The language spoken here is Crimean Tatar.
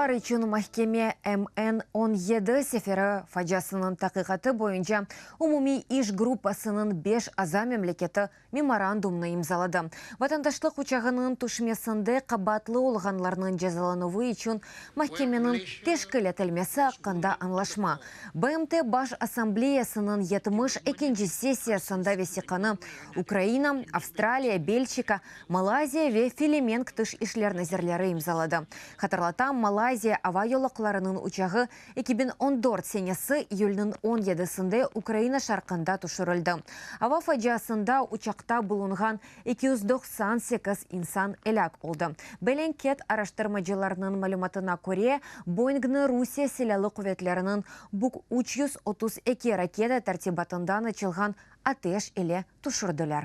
Qabaatlılar içün mahkeme MN 17 seferi faciasınıñ taqiqatı boyunca umumiy iş gruppasınıñ beş aza memleketi memorandumnı imzaladı. Vatandaşlıq uçağınıñ tüşmesinde qabaatlı olğanlarnıñ cezalanuvı içün mahkemeniñ teşkil etilmesi aqqında añlaşma. BMT Baş Assambleyasınıñ 72-nci sessiyasında vesiqanı Ukraina, Avstraliya, Belçika, Malayziya ve Felemenk tış işler nazirleri imzaladı. Hatırlatam, Malayziya ava yolaqlarınıñ uçağı 2014 senesi iyülniñ 17-sinde Ukraina şarqında tüşürildi. Ava faciasında uçaqta bulunğan 298 insan elâk oldı. Bellingcat araştırmacılarınıñ malümatına köre, Boingni Rusiye Silâlı quvetleriniñ Buk 332 raketa tertibatından açılğan ateş ile tüşürdiler.